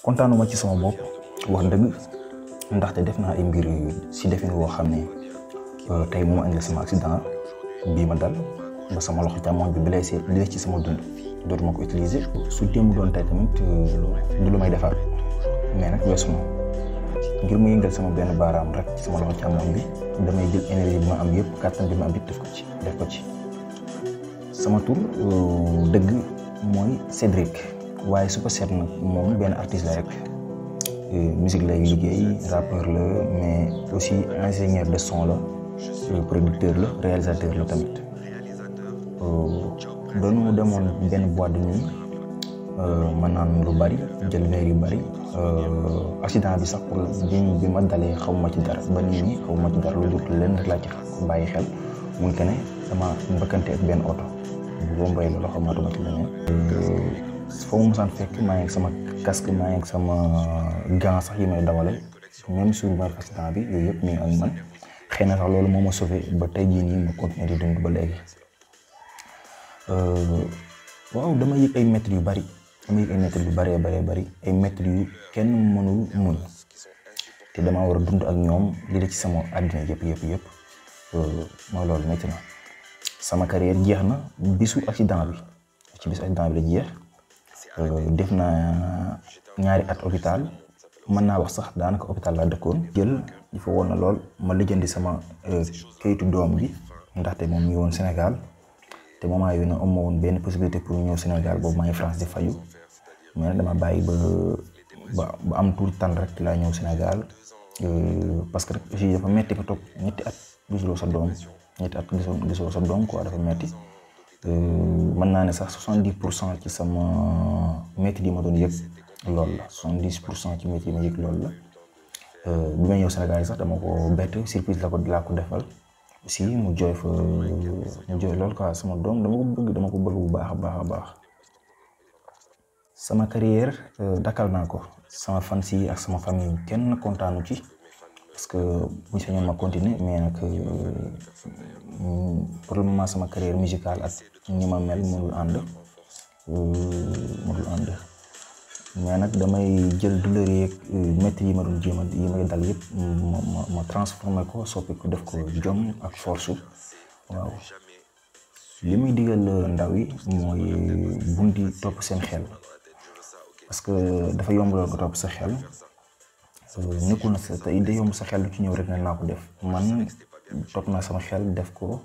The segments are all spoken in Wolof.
kontaanuma ci sama bopp wax dëgg ndaxte def naa ay mbir si defin woo xam ne tey moo indil sama accident bii ma dal ba sama loxo càmmoñ bi blessé li ci sama dund dootuma ko utiliser. su démb doon tey tamit du lu may defar mais nag weesu na ngir mu yëngal sama benn baaraam rek ci sama loxo càmmoñ bi damay jël énergie bi ma am yëpp kàttan bi ma am yëpp def ko ci sama tur dëgg mooy Cédric waaye su ko seet nag moom benn artiste la rek musique lay liggéey rappeur la mais aussi ingénieur de son la producteur la réalisateur la tamit doonu demoon benn boîte de nuit ma naan lu bari jël verre yu bari accident bi sax pour bi ma dalee xaw ma ci dara ba nii xaw ma ci dara lu dul leen rek laa ci bàyyi xel muy que ne dama mbëkkante ak benn oto bu rombay la xamatuma ci leneen foo mu musaan fekk maa ngi sama casque maa ngi sama gant sax yi may dawale même sur ma accident bi yooyu yëpp mi ngi ak man xëy na sax loolu moo ma sauvé ba tey jii nii ma continuer di dund ba léegi waaw dama yëg ay métti yu bari dama yëg ay métti yu bari ay métti yu kenn mënul muñ te damaa war a dund ak ñoom li ci sama àddina yëpp mooy loolu métti na sama carrière jeex na bisu accident bi la jeex def naa ñaari at hôpital mën naa wax sax daanaka hôpital laa dëkkoon jël il faut woon na lool ma lijjanti sama kayitu doom bi ndaxte moom mi woon Sénégal te moment yooyu nag amoo woon benn possibilité pour ñëw Sénégal boobu maa ngi France di fayu mais nag dama bàyyi ba am tuuti temps rek laa ñëw Sénégal parce que rek aussi dafa metti nga toog ñetti at gisoo sa doom quoi dafa metti mën naa ne sax 70% ci sama métti yi ma doon yëg loolu la 70% ci métti yi ma yëg loolu la bi may ñëw Sénégal sax dama ko bett surprise laa ko defal aussi mu jooy loolu quoi sama doom dama ko bëgg bu baax a baax sama carrière dakkal naa ko sama fans yi ak sama famille kenn kontaanu ci parce que buñ sañoon ma continuer mais nag pour le moment sama carrière musicale ak ni ma mel mënul ànd mais nag damay jël douleur yeeg métti yi ma doon yi may dal yëpp ma transformé ko soppi ko def ko jom ak force waaw li muy digal ndaw yi mooy bundi topp seen xel parce que dafa yomb lool nga topp sa xel nekkul na sa tey day yomb sa xel lu ci ñëw rek ne naa ko def man topp naa sama xel def ko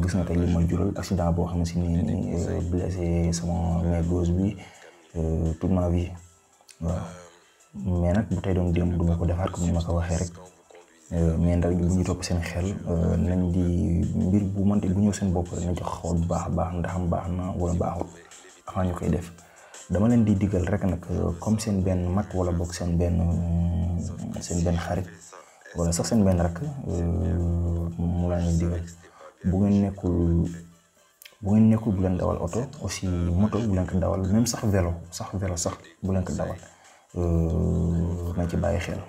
gis nga tey li ma jural accident boo xam ne si ni blessé sama main gauche bi toute ma vie waaw mais nag bu tey doon démb du ma ko defaat comme ni ma ko waxee rek mais ndaw ñi bu ñu topp seen xel nañ di mbir bu mënti bu ñëw seen bopp rek nañ jox xool bu baax a baax ndax am baax na wala baaxul avant ñu koy def dama leen di digal rek nag comme seen benn mag wala boog seen benn xarit wala sax seen benn rakk mu laa ñuy digal bu ngeen nekkul bu leen dawal oto aussi moto bu leen ko dawal même sax vélo sax bu leen ko dawal na ci bàyyi xel.